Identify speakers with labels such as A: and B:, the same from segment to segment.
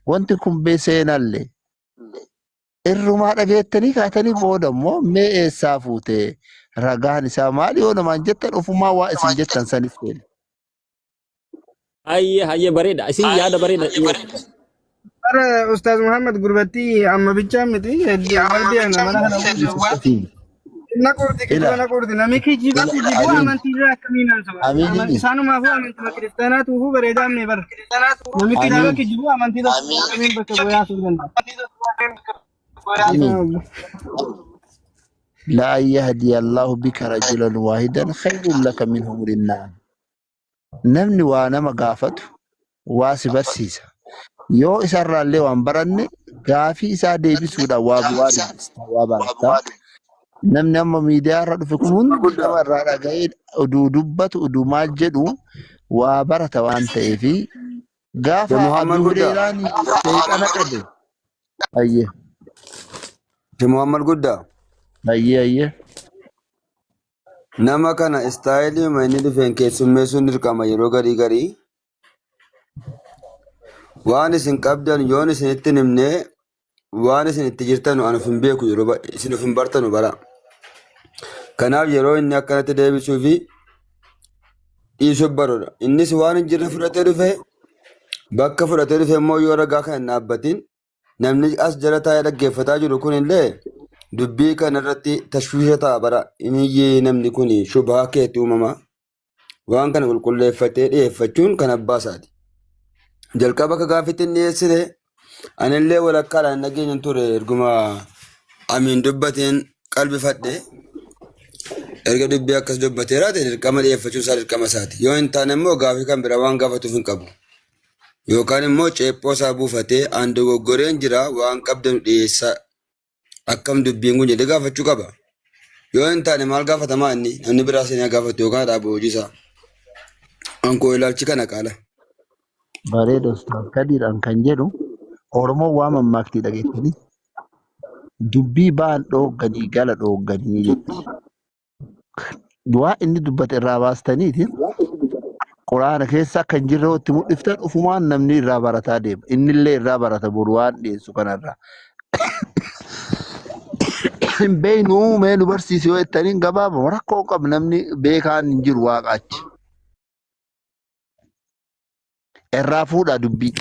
A: Wanti kun bee seenallee. Irrumaa dhageettanii kaatanii booda immoo mee eessaa fuute ragaan isaa maali yoo namaan jettan ofumaa waa isin jettan sanis seena.
B: Hayyee hayyee bareeda. Isin yaada bareeda dhiyeessitan.
C: Bara Ustaaz Muhammad gurbattii amma bichaa miti hedduu qalbii ana mana kana na qurti
A: Ila
C: kijiba na qurti namni kijiba
A: ila
C: kijibu
A: amiin
C: amantii irraa akkamiin haasawaa
A: amiin
C: isaanumaafuu amantii kiristaanaa tuufuu bareedaa mee bara namni kijiba
A: amiin
C: kijibu amantii tokko akkamiin bakka bu'ee haasa'uu danda'a.
A: amiin. La an yahdiya Allahu bika rajulan waahidan khayrun laka min humurin na'am. Namni waa nama gaafatu waa si barsiisa. Yoo isarraallee waan baranne gaafii isaa deebisuudhaan waa bu'aa dubbista, waa baratta. Namni amma miidiyaa irra dhufe kun hundi nama irraa dhaga'ee oduu dubbatu, oduu maal jedhu waa barata waan ta'eef gaafa
D: Muhammad
A: Abu
D: Guddaa.
A: Hureeraan seexana qabe. Ayyee,
D: Muhammad Guddaa.
A: ayyee, ayyee.
D: Nama kana istaayilii inni dhufeen keessummeessuun dirqama yeroo garii garii. Waan isin qabdan yoon isinitti hin himne waan isin itti jirtan an of hin beeku yeroo isin of hin bartanu bara. Kanaaf yeroo inni akkanatti deebisuu fi dhiisuuf baruudha. Innis waan hin jirre fudhatee dhufe bakka fudhatee dhufe immoo yoo ragaa kana hin dhaabbatin namni as jala taa'ee dhaggeeffataa jiru kun illee dubbii kana irratti tashwiisha ta'a bara. Inni namni kun shubhaa keetti uumama. Waan kana qulqulleeffatee dhiyeeffachuun kan abbaa isaati. Jalqaba akka gaaffitti inni dhiyeessine anillee walakkaadhaan hin dhageenye ture erguma amiin dubbateen qalbifadhe erga dubbii akkas dubbatee raate dirqama dhiyeeffachuu isaa dirqama isaati. Yoo hin taane immoo gaaffii kan biraa waan gaafatuuf hin qabu. Yookaan immoo ceephoo isaa buufatee an dogoggoreen jira waan qabdanu dhiyeessaa akkam dubbiin kun jedhee gaafachuu qaba. Yoo hin taane maal gaafatamaa inni namni biraa seenaa gaafatu yookaan dhaabu hojii isaa. Ankoo ilaalchi kana qaala.
A: Bareeda Ustaaz Kadiiraan kan jedhu Oromoon waa mammaaktii dhageessanii dubbii ba'an dhoogganii gala dhoogganii jetti. Waa inni dubbate irraa baastaniiti quraana keessa akka hin jirre itti mul'iftan ofumaan namni irraa barataa deema. Innillee irraa barata boru waan dhiyeessu kanarraa. Hin beeknu mee nu barsiisi yoo jettaniin gabaabama rakkoo qabu namni beekaan hin jiru waaqa achi. Irraa fuudhaa dubbii.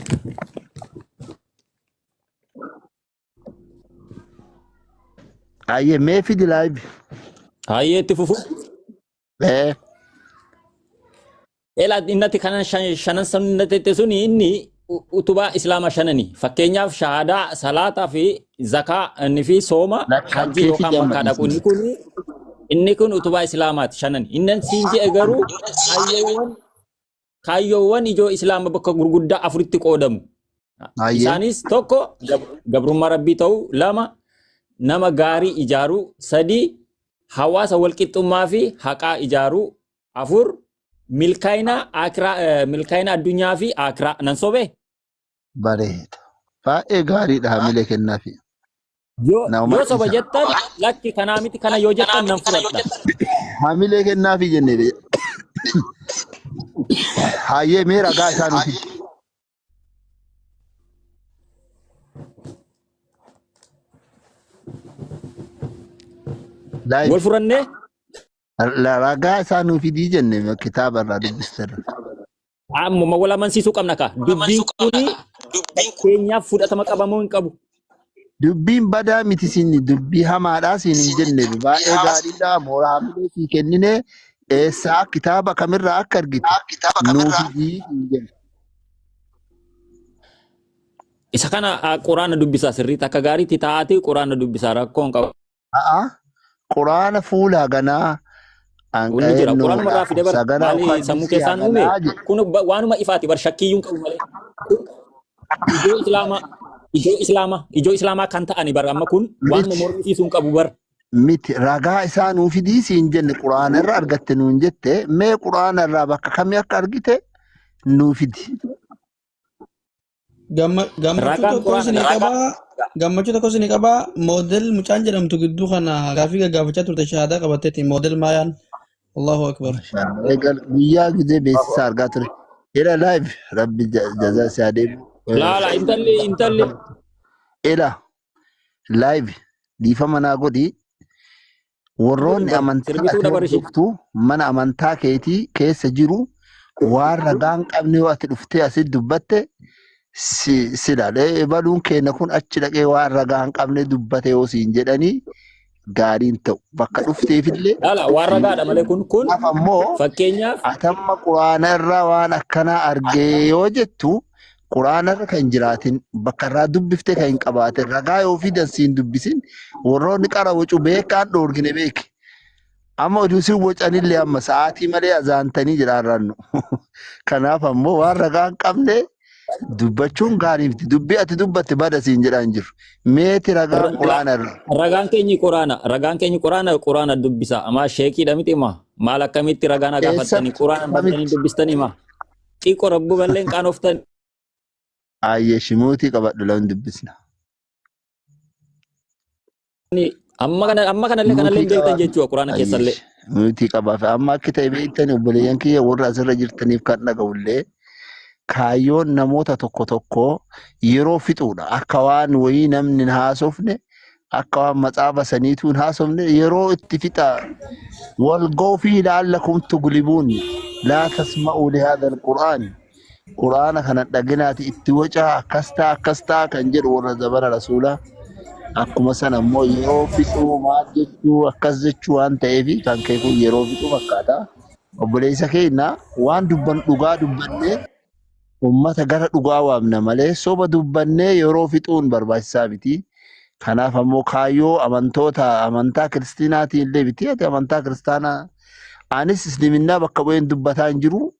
A: Ayyee mee fidi live.
B: Hayyee itti fufu.
A: Ee
B: Ela innatti kanan shanan san innatti suni inni utubaa islaama shanani. Fakkeenyaaf shahaadaa, salaataa fi zakaa inni fi sooma hajji
A: lakkaabsee
B: yookaan
A: fidi amma
B: makkaa dhaqu.
A: dhiisne.
B: Inni kun utubaa islaamaati shanani. Inni siin jedhe garuu kaayyoowwan kaayyoowwan ijoo islaama bakka gurguddaa afuritti qoodamu.
A: Ayyee.
B: Isaanis tokko gabrummaa rabbii ta'uu, lama nama gaarii ijaaruu, sadi hawaasa walqixxummaa fi haqaa ijaaruu, afur milkaa'ina akiraa milkaa'ina addunyaa fi akiraa nan sobee?
A: Bareeda. Baay'ee gaariidha hamilee kennaafi.
B: Yoo
A: Nama
B: yoo soba
A: dhiisa.
B: jettan lakki kanaa miti kana yoo jettan nan fudhadha.
A: Hamilee kennaafi jennee. Hayyee mee ragaa isaa nuti.
B: Wal
A: Live.
B: furannee
A: Ragaa isaa nuu fidii jenne kitaaba irraa dubbisterra.
B: Ammuma wal amansiisuu qabna kaa. Dubbiin kuni fakkeenyaaf fudhatama qaba moo hin qabu?
A: Dubbiin badaa miti siin dubbii hamaadhaa siin hin jenne baay'ee gaariidha mooraa hamilee sii kennine eessaa kitaaba kamirraa akka argite nuu fidii siin jenne.
B: Isa kana quraana dubbisaa sirriitti akka gaariitti taa'aatii quraana dubbisaa rakkoon qabu.
A: A'a quraana fuula haganaa
B: Wanni jira
A: hanqa'eennu
B: quraanuma irraa fide
A: lakkoofsa
B: bar
A: haganaa
B: maali
A: yookaan
B: sammuu
A: juz'ii
B: keessaan uume
A: haganaa jedhe.
B: kun waanuma ifaati bar shakkiiyyuu hin qabu malee. Kun ijoo islaamaa ijoo islaamaa ijoo islaamaa kan ta'ani bar amma kun waanuma
A: Miti
B: mormisiisuu hin qabu bar.
A: miti ragaa isaa nuu fidii siin jenne quraana irra argatte nuun jette mee quraana irraa bakka kamii akka argite nuu fidi.
E: Gammachuu
B: Ragaan
E: tokko
B: quraana
E: isinii qabaa. Gammachuu tokko isinii qabaa. Moodel mucaan jedhamtu gidduu kana gaaffii gaggaafachaa turte shahaadaa qabatteetti. Moodel maayaan. Allahu akbar.
A: Eegal guyyaa gizee beeksisa argaa ture. Hira live rabbi jazaa si haa deebi'u.
B: Laala intalli
A: Ila live dhiifama naa godhi. Warroonni amantaa ati
B: sirbituudha bari ishee.
A: hordoftu mana amantaa keetii keessa jiru waan ragaa hin qabne yoo ati dhuftee asitti dubbatte si ilaala. Baluun keenya kun achi dhaqee waan ragaa hin qabne dubbate yoo siin jedhanii gaarii hin ta'u. Bakka dhufteefillee
B: Laala waan ragaadha malee kun
A: kanaaf ammoo
B: fakkeenyaaf
A: atamma quraana irraa waan akkanaa argee yoo jettu quraana irra kan jiraatin bakka irraa dubbifte kan hin qabaatin ragaa yoo fidan siin dubbisin warroonni qara wacu beekaan dhoorgine beeki. Amma oduu siin wacanillee amma sa'aatii malee azaantanii jedhaan Kanaaf ammoo waan ragaa hin qabne dubbachuun gaarii miti. Dubbii ati dubbatte bada siin jedhaan jiru. Meeti ragaan quraana irra.
B: Ragaan keenyi quraana ragaan keenyi quraana quraana dubbisa amma sheekiidha miti ma maal akkamitti ragaa na gaafattanii
A: Eessatti
B: quraana bantanii
A: kamitti?
B: dubbistanii ma xiqqoo rabbu balleen qaanoftanii.
A: Ayyee shimuutii qabadhu lan dubbisna.
B: Amma kanallee kanallee
A: Muutii
B: hin beektan
A: qabaa.
B: jechuudha quraana keessallee.
A: Ayyeesh. Muutii qabaaf amma akka ta'e beektani obboleeyyan kiyya warra asirra jirtaniif kan dhaga'ullee kaayyoon namoota tokko tokko yeroo fixuudha. Akka waan wayii namni hin haasofne akka waan maxaafa saniituu hin haasofne yeroo itti fixa. Wal fi la'allakum tuglibuun laa tasma'uu lihaadha alqur'aan. Qur'aana kana dhaginaati itti wacaa akkas ta'a akkas ta'a kan jedhu warra zabana rasuulaa. Akkuma sana immoo yeroo fixuu maal jechuu akkas jechuu waan ta'eef kan kee kun yeroo fixuu fakkaata. Obboleessa keenya waan dubban dhugaa dubbannee uummata gara dhugaa waamna malee soba dubbannee yeroo fixuun barbaachisaa miti. Kanaaf ammoo kaayyoo amantoota amantaa kiristiinaatiin illee miti. Ati amantaa kiristaanaa anis isliminnaa bakka bu'een dubbataa hin jiru.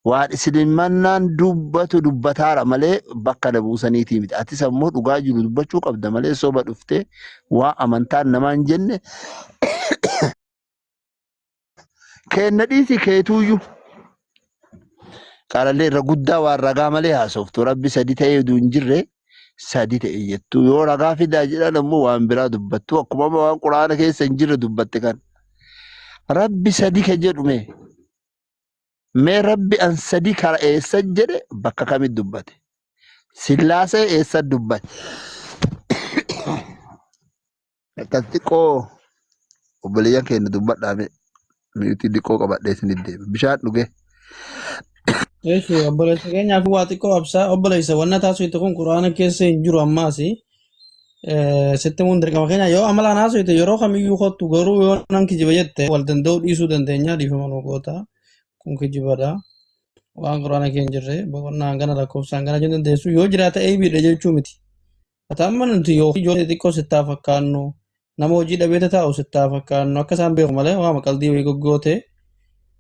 A: Waan islimmannaan dubbatu dubbataara malee bakka na buusaniitii miti. Atis ammoo dhugaa jiru dubbachuu qabda malee soba dhuftee waan amantaan namaa hin jenne kenna dhiisi keetuuyyuu. Qarallee irra guddaa waan ragaa malee haasoftu. Rabbi sadi ta'ee oduu hin jirre sadi ta'e jettu. Yoo ragaa fidaa jedhan ammoo waan biraa dubbattu. Akkuma amma waan quraana keessa hin jirre dubbatte kan. Rabbi sadi ka jedhu mee. Mee rabbi an sadi kara eessa jedhe bakka kamitti dubbate? Sillaasee eessa dubbate? Akkas xiqqoo obboleeyyan keenya dubbadhaa mee. Miitii xiqqoo qabadhee isinitti deema. Bishaan dhuge.
E: Eeshi obboleessa keenyaaf waa xiqqoo absaa obboleessa wanna taasisu kun quraana keessa hin jiru ammaas sitti muun dirqama keenya yoo amalaan haasofte yeroo kamiyyuu kottu garuu yoo nan kijiba jette wal danda'uu dhiisuu dandeenya dhiifama nu goota kun kijibadha waan quraana keessa hin jirre boqonnaa hangana lakkoofsa hangana jechuu dandeessu yoo jiraate eebiidha jechuu miti. Ati amma nuti yoo ijoollee xixiqqoo sittaa fakkaannu nama hojii dhabeeta taa'u sittaa fakkaannu akka isaan beeku malee waama qaldii wayii goggoote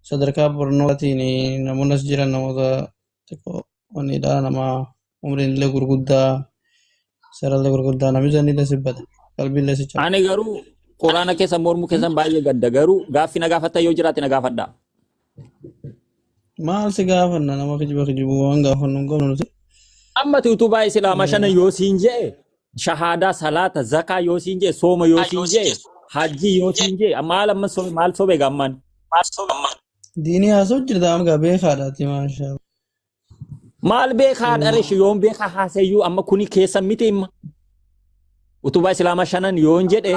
E: sadarkaa barnootaatiin namoonni as jiran namoota xiqqoo waniidha nama umriin illee gurguddaa seerallee gurguddaa namni sanillee sibbata qalbiillee si caba.
B: Ani garuu quraana keessa mormuu keessan baay'ee gadda garuu gaaffii na gaafattan yoo jiraate na gaafadha.
E: Maal si gaafanna nama kijiba kijibu waan gaafannu hin qabnu nuti.
B: Amma utubaa islaamaa shanan yoo siin je'e shahaadaa salaata zakaa yoo siin je'e sooma yoo siin je'e hajjii yoo siin je'e maal amma sobe maal sobe gamman.
E: Diinii haasoo jirta amma gaa beekaadhaati maashaa.
B: Maal beekaa dharesh yoon beekaa haasayyuu amma kuni keessa miti himma. Utubaa islaamaa shanan yoon jedhe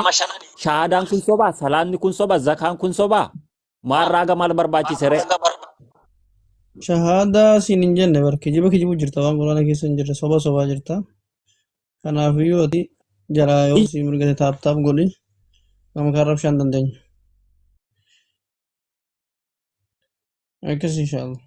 B: shahaadaan kun sobaa salaanni kun sobaa zakaan kun sobaa maal raaga maal barbaachise ree.
E: Shahaadaa siin hin jenne bar kijiba kijibu jirta waan quraana keessa hin jirre soba sobaa jirta. Kanaafiyyuu ati jalaa yoo si mirgate taap taap godhi nama kaan rabshaan dandeenya. Akkas inshaallah.